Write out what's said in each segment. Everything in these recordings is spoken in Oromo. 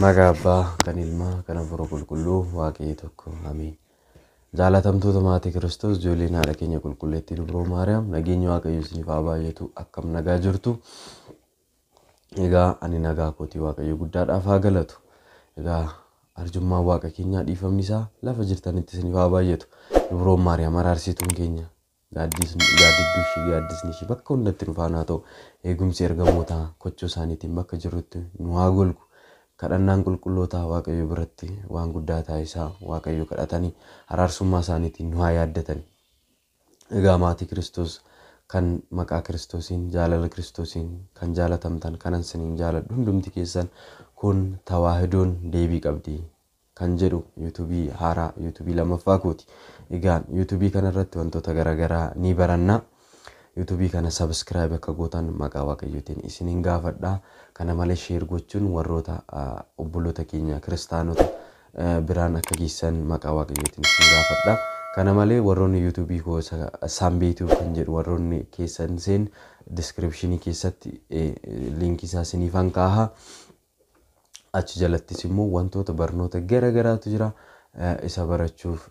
Maqaa Abbaa kan Ilmaa kan Hafuura Qulqulluu Waaqayyo tokko Ameen. Jaalatamtoota maatii Kiristoos ijoolleen haadha keenya qulqulleettii Dubroo Maariyaam nageenyi Waaqayyo isiniif haa baay'atu akkam nagaa jirtu. Egaa ani nagaa kootii Waaqayyo guddaadhaaf haa galatu. Egaa arjummaan Waaqa keenyaa dhiifamni isaa lafa jirtanitti isiniif haa baay'atu. Dubroon Maariyaam araarsituun keenya gaaddidduu ishee gaaddisni ishee bakka hundatti nu faana haa ta'u. Eegumsi ergamootaa kochoo isaaniitiin bakka jirrutti nu haa golgu. Kadhannaan qulqullootaa Waaqayyo biratti waan guddaa taasisaa Waaqayyo kadhatanii araarsummaa isaaniitiin nu haa yaaddatani. Egaa maatii Kiristoos kan maqaa Kiristoosiin jaalala Kiristoosiin kan jaalatamtan kanan isiniin jaaladhu hundumti keessan kun tawaahidoon deebii qabdi kan jedhu yuutuubii haaraa yuutuubii lammaffaa kooti. Egaa yuutuubii kanarratti wantoota garaagaraa ni baranna. Yuutuubii kana sabiskiraayib akka gootan maqaa Waaqayyootiin isiniin gaafadha. Kana malee sheer gochuun warroota obboloota keenya kiristaanota biraan akka geessan maqaa Waaqayyootiin isin gaafadha. Kana malee warroonni yuutuubii koo Saambeetuu kan jedhu warroonni keessan seen diskiripshinii keessatti liinkii isaa isiniifan kaaha. Achi jalattis immoo wantoota barnoota garaagaraatu jira. Isa barachuuf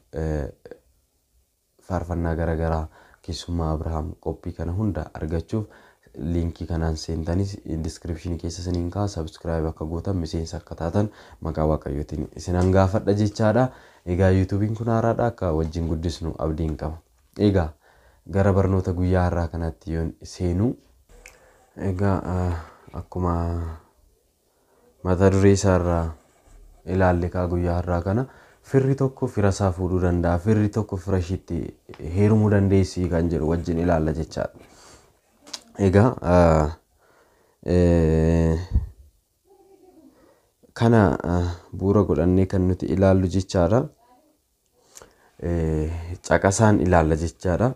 faarfannaa garaagaraa keessummaa Abrahaam qophii kana hunda argachuuf liinkii kanaan seentanis diskiripshinii keessa isiniin kaa'a sabiskiraayib akka gootan miseensa akka taatan maqaa Waaqayyootiin isinan gaafadha jechaadha. Egaa yuutuubiin kun haaraadha akka wajjin guddisnu abdiin qaba. Egaa gara barnoota guyyaa har'aa kanatti yoon seenu egaa akkuma mata duree isaarraa ilaalle kaa guyyaa har'aa kana firri tokko fira isaa fuudhuu danda'a firri tokko fira ishiitti heerumuu dandeessi kan jedhu wajjin ilaalla jechaadha. Egaa kana bu'uura godhannee kan nuti ilaallu jechaadha. Caqasaan ilaalla jechaadha.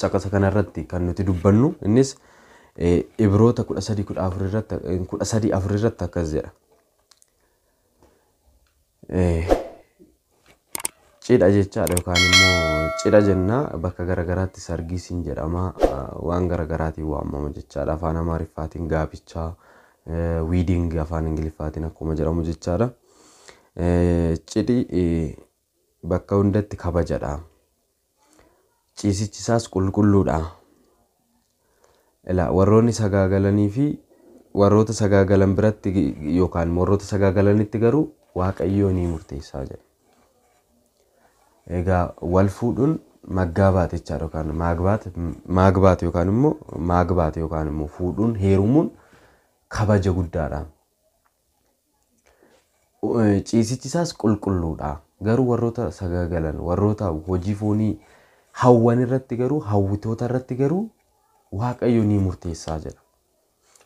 Caqasa kanarratti kan nuti dubbannu innis Ibroota 13:14 irratti 13:4 irratti akkas jedha. Cidha jechaadha yookaan immoo cidha jenna bakka garaagaraatti sargiisiin jedhama waan garaagaraatiin waamama jechaadha. Afaan Amaariffaatiin gaabichaa wedding afaan Ingiliffaatiin akkuma jedhamu jechaadha. Cidhi bakka hundatti kabajadha. Ciisichi isaas qulqulluudha. Ilaa warroonni sagaagalanii fi warroota sagaagalan biratti yookaan warroota sagaagalanitti garuu Waaqayyoo ni murteessaa jedha. Egaa wal fuudhuun maggaabaat jechaadha yookaan maagbaat yookaan immoo maagbaat yookaan immoo fuudhuun heerumuun kabaja guddaadha. Ciisichi isaas qulqulluudha. Garuu warroota sagaagalan warroota hojii foonii hawwan irratti garuu hawwitoota irratti garuu Waaqayyo ni murteessaa jedha.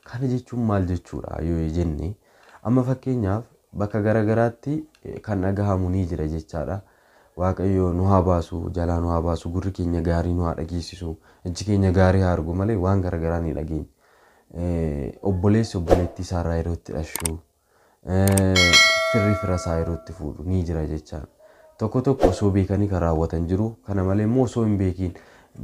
Kana jechuun maal jechuudha yoo jenne amma fakkeenyaaf bakka garaagaraatti kan dhagahamu ni jira jechaadha. Waaqayyo nu haa baasu, jalaa nu haa baasu, gurri keenya gaarii nu haa dhageessisu, ijji keenya gaarii haa argu malee waan garaagaraa ni dhageenya. Obboleessi obboleettii isaarraa yeroo itti dhashu, firri fira isaa yeroo itti fuudhu ni jira jechaadha. Tokko tokko osoo beekanii kan raawwatan jiru. Kana malee immoo osoo hin beekiin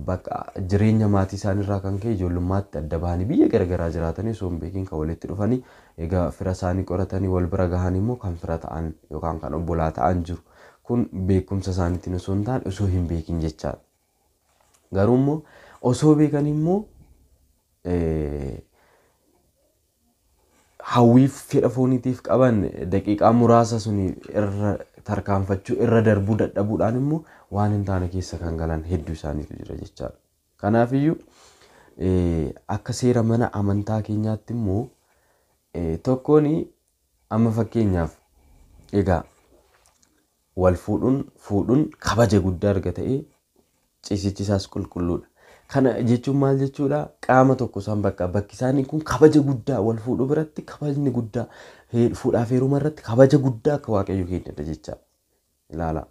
bakka jireenya maatii isaaniirraa kan ka'e ijoollummaatti adda bahanii biyya garaagaraa jiraatanii osoo hin beekiin kan walitti dhufanii egaa fira isaanii qoratanii wal bira gahan immoo kan fira ta'an yookaan kan obbolaa ta'an jiru. Kun beekumsa isaaniitiin osoo hin taane osoo hin beekin jechaadha. Garuu immoo osoo beekan immoo hawwii fedha fooniitiif qaban daqiiqaa muraasa suni irra tarkaanfachuu irra darbuu dadhabuudhaan immoo waan hin taane keessa kan galan hedduu isaaniitu jira jechaadha. Kanaafiyyuu akka seera mana amantaa keenyaatti immoo tokkoon amma fakkeenyaaf egaa wal fuudhuun kabaja guddaa erga ta'ee ciisichi isaas qulqulluudha. Kana jechuun maal jechuudha? Qaama tokko isaan bakka bakki isaanii kun kabaja guddaa wal fuudhuu biratti kabajni guddaa fuudhaaf heeruma irratti kabaja guddaa akka Waaqayyo kennedha jechaadha. Ilaalaa.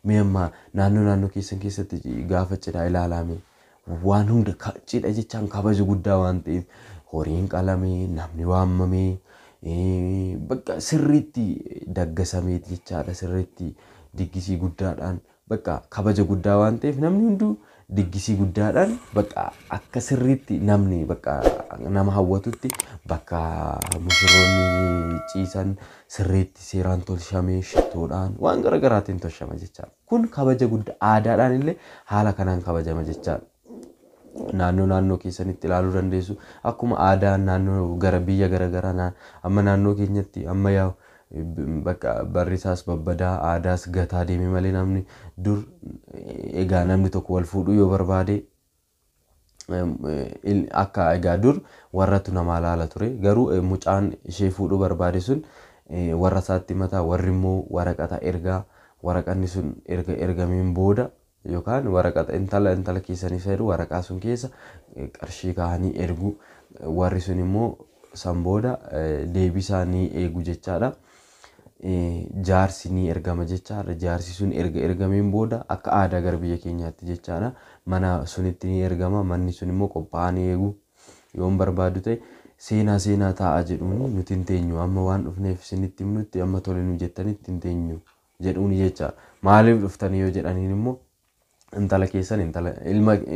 Mee amma naannoo naannoo keessan keessatti gaafa cidhaa ilaalaa mee waan hunda cidha jechaan kabaja guddaa waan ta'eef horiin qalamee namni waamamee Bakka sirriitti daggasamee jechaadha. Sirriitti diggisii guddaadhaan bakka kabaja guddaa waan ta'eef namni hunduu diggisii guddaadhaan bakka akka sirriitti namni bakka nama hawwatutti bakka mushurroonni ciisan sirriitti seeraan tolchamee shittoodhaan waan garaagaraatiin tolchama jechaadha. Kun kabaja guddaa aadaadhaan illee haala kanaan kabajama jechaadha. Naannoo naannoo keessanitti ilaaluu dandeessu. Akkuma aadaa naannoo gara biyya garaagaraa amma naannoo keenyatti amma yaa'u bakka barri isaas babbadaa aadaas gataa deeme malee namni dur egaa namni tokko wal fuudhuu yoo barbaade akka egaa dur warratu namaa laala ture garuu mucaan ishee fuudhuu barbaade sun warra isaatti mataa warri immoo waraqata ergaa waraqanni sun erga ergameen booda yookaan waraqata intala intala keessanii fayyadu waraqaa sun keessa qarshii kaa'anii ergu warri sun immoo san booda deebii isaanii eegu jechaadha. Jaarsi ni ergama jechaadha. Jaarsi sun erga ergameen booda akka aadaa gara biyya keenyaatti jechaadha. Mana sunitti ni ergama. Manni sun immoo qophaa'anii eegu. Yoon barbaadu ta'e seenaa seenaa taa'aa jedhuun nuti hin teenyu amma waan dhufneef isinitti himnutti amma tole nu jettanitti hin teenyu jedhuun jechaadha. Maaliif dhuftanii yoo jedhaniin immoo intala keessan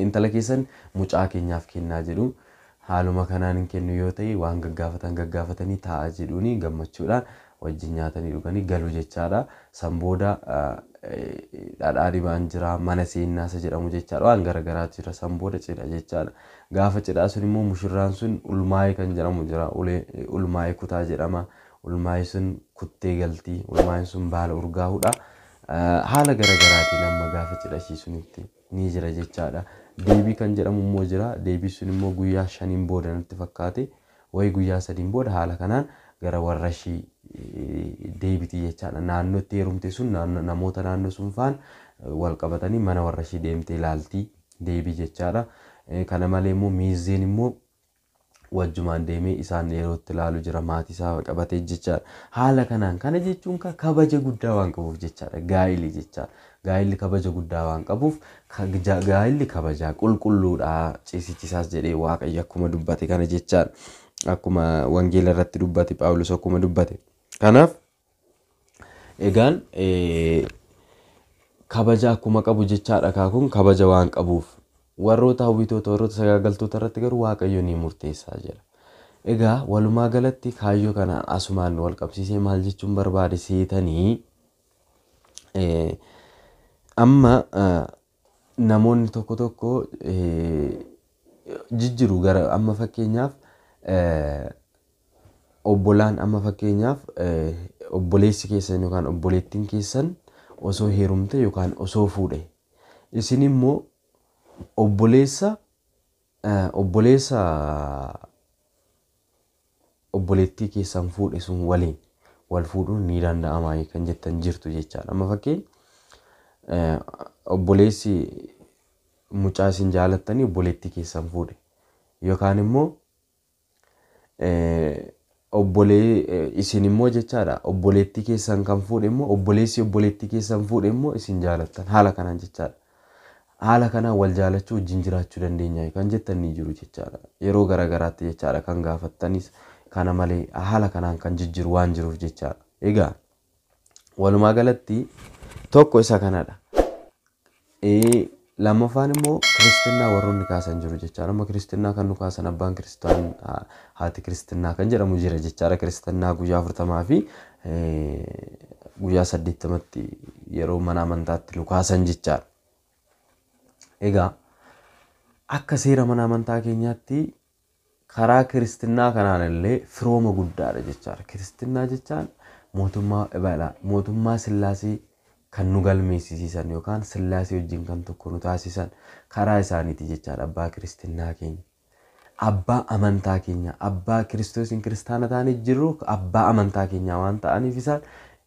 intala keessan mucaa keenyaaf kennaa jedhu. Haaluma kanaan hin kennu yoo ta'e waan gaggaafatan gaggaafatanii taa'aa jedhuuni gammachuudhaan wajjin nyaatanii dhuganii galu jechaadha. San booda dhadhaa dibaan jira mana seenaa isa jedhamu jechaadha waan garaagaraatu jira san booda cidha jechaadha. Gaafa cidhaa sun immoo mushurraan sun ulmaayee kan jedhamu jira ulmaayee kutaa jedhama. Ulmaayee sun kuttee galtii ulmaayeen sun baala urgaa'uudha. Haala garaagaraatiin amma gaafa cidha ishii sunitti ni jira jechaadha. Deebii kan jedhamu immoo jira. Deebii sun immoo guyyaa 5 booda natti fakkaate wayi guyyaa 3 booda haala kanaan gara warra ishii deebiti jechaadha. Naannootti heerumte sun namoota naannoo sun faan wal qabatanii mana warra ishii deemtee ilaalti deebii jechaadha. Kana malee immoo miizeen immoo wajjumaan deemee isaan yerootti ilaalu jira maatii isaa qabatee jechaadha. Haala kanaan kana jechuun kabaja guddaa waan qabuuf jechaadha. Gaa'illi jechaadha. Gaa'illi kabaja guddaa waan qabuuf gaa'illi kabajaa qulqulluudha ciisichisaas jedhee Waaqayyo akkuma dubbate kana jechaadha. Akkuma wangeela irratti dubbate Phaawulos akkuma dubbate. Kanaaf egaan kabaja akkuma qabu jechaadha kaakuun kabaja waan qabuuf warroota hawwitoota warroota sagaagaltoota irratti garuu Waaqayyo ni murteessaa jira. Egaa walumaa galatti kaayyoo kanaan asumaan wal qabsiisee maal jechuun barbaade seetanii amma namoonni tokko tokko jijjiru gara amma fakkeenyaaf obbolaan amma fakkeenyaaf obboleessi keessan yookaan obboleettiin keessan osoo heerumte yookaan osoo fuudhe isin immoo obboleessa obboleessa obboleettii keessan fuudhe sun waliin wal fuudhuun ni danda'ama kan jettan jirtu jechaadha. Amma fakkeenya obboleessi mucaa isin jaalattanii obboleettii keessan fuudhe yookaan immoo obbolee isin immoo jechaadha obboleettii keessan kan fuudhe immoo obboleessi obboleettii keessan fuudhe immoo isin jaalattan haala kanaan jechaadha. Haala kanaan wal jaalachuu wajjin jiraachuu dandeenya kan jettan ni jiru jechaadha. Yeroo garaagaraatti jechaadha kan gaafattanis kana malee haala kanaan kan jijjiru waan jiruuf jechaadha. Egaa walumaa galatti tokko isa kanadha. Lammaffaan immoo kiristinnaa warroonni kaasan jiru jechaadha. Amma kiristinnaa kan nu kaasan abbaan kiristaan haati kiristinnaa kan jedhamu jira jechaadha. Kiristinnaa guyyaa 40 fi guyyaa 80tti yeroo mana amantaatti nu kaasan jechaadha. Egaa akka seera mana amantaa keenyaatti karaa kiristinnaa kanaan illee firooma guddaadha jechaadha. Kiristinnaa jechaan mootummaa ibalaa mootummaa sillaasee kan nu galmeessisiisan yookaan sillaasee wajjin kan tokko nu taasisan karaa isaaniiti jechaadha. Abbaa kiristinnaa keenya. Abbaa amantaa keenya abbaa kiristoosiin kiristaana ta'anii jirru abbaa amantaa keenya waan ta'aniif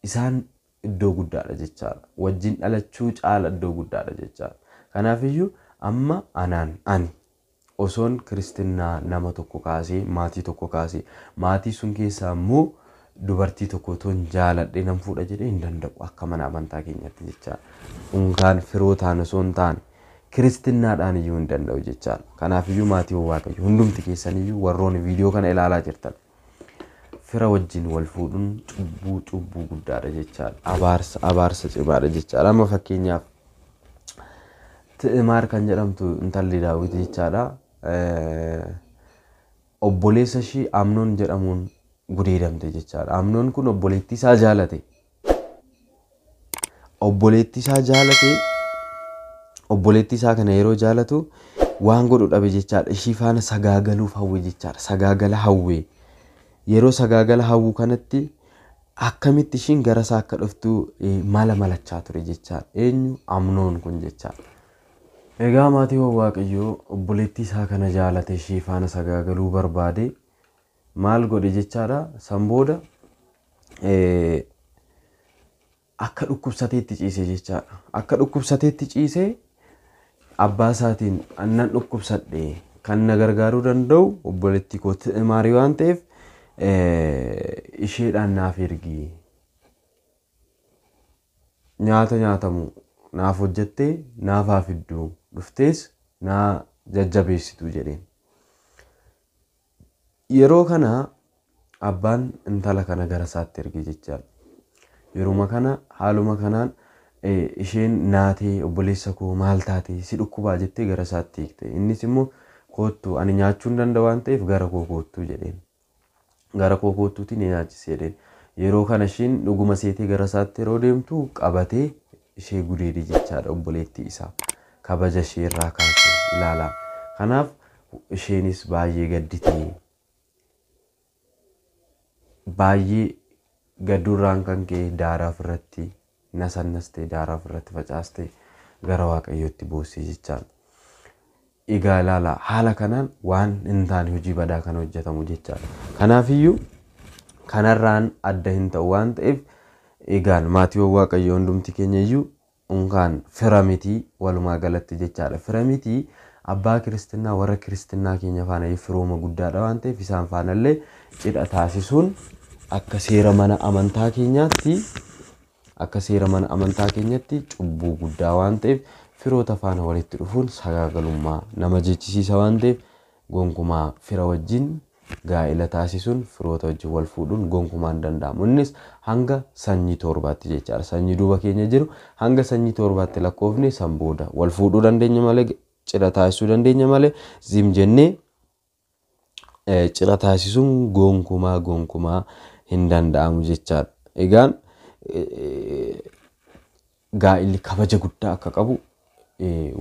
isaan iddoo guddaadha jechaadha. Wajjin dhalachuu caala iddoo guddaadha jechaadha. Kanaafiyyuu amma ani osoon kiristinnaa nama tokko kaasee maatii tokko kaasee maatii sun keessaa immoo dubartii tokko otoon jaaladhee nan fuudha jedhee hin danda'u akka mana amantaa keenyatti jechaadha. Unkaan firoo taane osoo hin taane kiristinnaadhaan iyyuu hin danda'u jechaadha. Kanaafiyyuu maatii Waaqayyo hundumti keessaniyyuu warroonni viidiyoo kana ilaalaa jirtan. Fira wajjin wal fuudhuun cubbuu guddaadha jechaadha. Abaarsa cimaadha jechaadha. Amma fakkeenyaaf Ti'imaar kan jedhamtu intalli Daawit jechaadha. Obboleessa ishii Amnoon jedhamuun gudeedamte jechaadha. Amnoon kun obboleettii isaa jaalate. Obboleettii isaa jaalate. Obboleettii isaa kana yeroo jaalatu waan godhu dhabe jechaadha. Ishii faana sagaagaluuf hawwe jechaadha. Sagaagala hawwe. Yeroo sagaagala hawwu kanatti akkamitti ishiin gara isaa akka dhuftu mala malachaa ture jechaadha. Eenyu? Amnoon kun jechaadha. Egaa maatii Waaqayyoo obboleettii isaa kana jaalate ishii faana sagaagaluu barbaade maal godhe jechaadha. San booda akka dhukkubsateetti ciise jechaadha. Akka dhukkubsateetti ciisee abbaa isaatiin annan dhukkubsadhe kan na gargaaruu danda'u obboleettii koo Ti'imaarii waan ta'eef isheedhaan naaf ergi. Nyaata nyaatamu naaf hojjettee naaf haa fiddu dhuftees naa jajjabeessitu jedheen. Yeroo kana abbaan intala kana gara isaatti erge jechaadha. Yeruma kana haaluma kanaan isheen naatee obboleessa koo maal taate si dhukkubaa jettee gara isaatti hiikte. Innis immoo koottu ani nyaachuu hin danda'u waan ta'eef gara koo koottu jedheen. Gara koo koottuutiin ni nyaachise jedheen. Yeroo kana isheen dhuguma seetee gara isaatti yeroo deemtu qabatee ishee gudeede jechaadha obboleettii isaa. Kabaja ishee irraa kaasee ilaalaa. Kanaaf isheenis baay'ee gadditee baay'ee gaddurraan kan ka'e daaraa ofirratti nasannastee daaraa ofirratti facaastee gara Waaqayyootti boossee jechaadha. Egaa ilaalaa haala kanaan waan hin taane hojii badaa kan hojjetamu jechaadha. Kanaafiyyuu kanarraan adda hin ta'u waan ta'eef egaan maatii Waaqayyoo hundumti keenya iyyuu unkaan fira mitii walumaa galatti jechaadha. Fira mitii abbaa kiristinnaa warra kiristinnaa keenya faana firooma guddaadha waan ta'eef isaan faanallee cidha taasisuun akka seera mana amantaa keenyaatti akka seera mana amantaa keenyatti cubbuu guddaa waan ta'eef firoota faana walitti dhufuun sagaagalummaa nama jechisiisa waan ta'eef gonkumaa fira wajjin gaa'ila taasisuun firoota wajjin wal fuudhuun gonkumaa hin danda'amu. Innis hanga sanyii torbaatti jechaadha. Sanyii duuba keenya jiru hanga sanyii torbaatti lakkoofne san booda wal fuudhuu dandeenya malee cidha taasisuu dandeenya malee zim jennee cidha taasisuun gonkumaa hin danda'amu jechaadha. Egaan gaa'illi kabaja guddaa akka qabu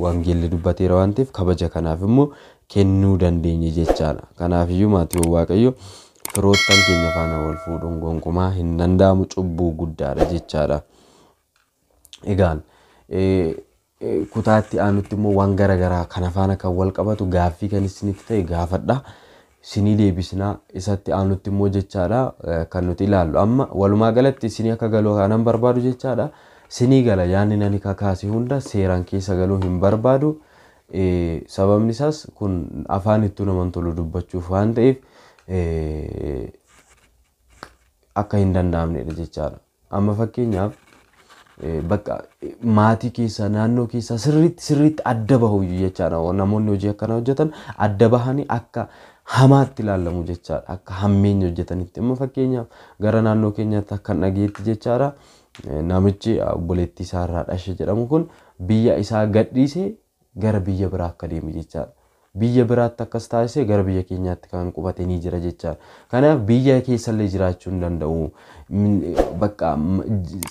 wangeelli dubbateera waan ta'eef kabaja kanaaf immoo kennuu dandeenya jechaadha. Kanaafiyyuu maatii Waaqayyo firoottan keenya faana wal fuudhuun gonkumaa hin danda'amu cubbuu guddaadha jechaadha. Egaan kutaatti aanutti immoo waan garaagaraa kana faana kan wal qabatu gaaffii kan isinitti ta'e gaafadha. Isinii deebisnaa isatti aanutti immoo jechaadha kan nuti ilaallu. Amma walumaa galatti isinii akka galuu kanan barbaadu jechaadha. Isinii gala yaadni nani kakaase hunda seeraan keessa galuu hin barbaadu. Sababni isaas kun afaan ittuu naman tolu dubbachuuf waan ta'eef akka hin danda'amnedha jechaadha. Amma fakkeenyaaf bakka maatii keessa naannoo keessa sirriitti adda bahu jechaadha. Namoonni hojii akkanaa hojjetan adda bahanii akka hamaatti ilaalamu jechaadha. Akka hammeenya hojjetanitti. Amma fakkeenyaaf gara naannoo keenyaatti akka dhageetti jechaadha. Namichi obboleettii isaarraa dhashe jedhamu kun biyya isaa gadhiisee gara biyya biraa akka deeme jechaadha. Biyya biraatti akkas taasisee gara biyya keenyaatti kan qubate ni jira jechaadha. Kanaaf biyya keessallee jiraachuu hin danda'u. Bakka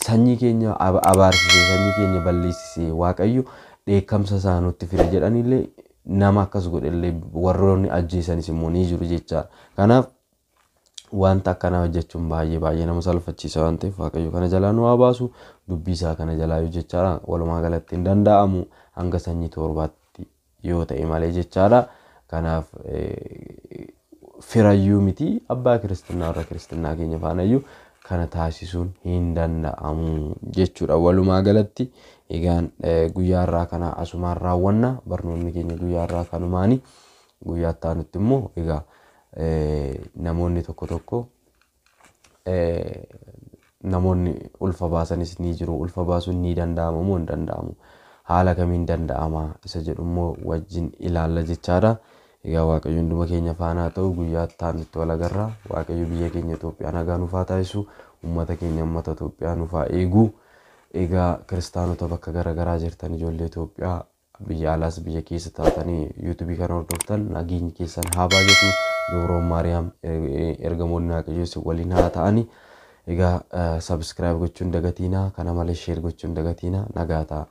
sanyii keenya abaarsisee sanyii keenya balleessisee Waaqayyo dheekkamsa isaa nutti fide jedhanillee nama akkas godhellee warroonni ajjeesanis immoo ni jiru jechaadha. Kanaaf wanta akkanaa hojjechuun baay'ee nama salphachiisa waan ta'eef Waaqayyo kana jalaa nu haa baasu dubbii isaa kana jalaa yoo jechaadha. Walumaa galatti hin danda'amu hanga sanyii torbaatti yoo ta'e malee jechaadha. Kanaaf firayyuu miti abbaa kiristinnaa warra kiristinnaa keenya faanayyuu kana taasisuun hin danda'amu jechuudha. Walumaa galatti egaan guyyaa irraa kana asumaan raawwanna barnoonni keenya guyyaa irraa kanumaani guyyaa itti aanutti immoo egaa namoonni tokko tokko namoonni ulfa baasanis ni jiru. Ulfa baasuun ni danda'ama moo hin danda'amu? Haala kamiin danda'ama isa jedhu immoo wajjin ilaalla jechaadha. Egaa Waaqayyo hunduma keenya faana haa ta'u. Guyyaa itti aanutti wal agarra. Waaqayyo biyya keenya Itoophiyaa nagaa nuuf haa taasisu. Uummata keenya uummata Itoophiyaa nuuf haa eegu. Egaa kiristaanota bakka garaagaraa jirtan, ijoollee Itoophiyaa biyya alaas biyya keessa taatanii yuutuubii kana hordoftan, nageenyi keessan haa baay'atu. Dubroon Maariyaam, ergamoonni Waaqayyoo isin waliin haa ta'ani. Egaa subscribe gochuun dagatiinaa, kana malee share gochuun dagatiinaa, nagaa ta'a.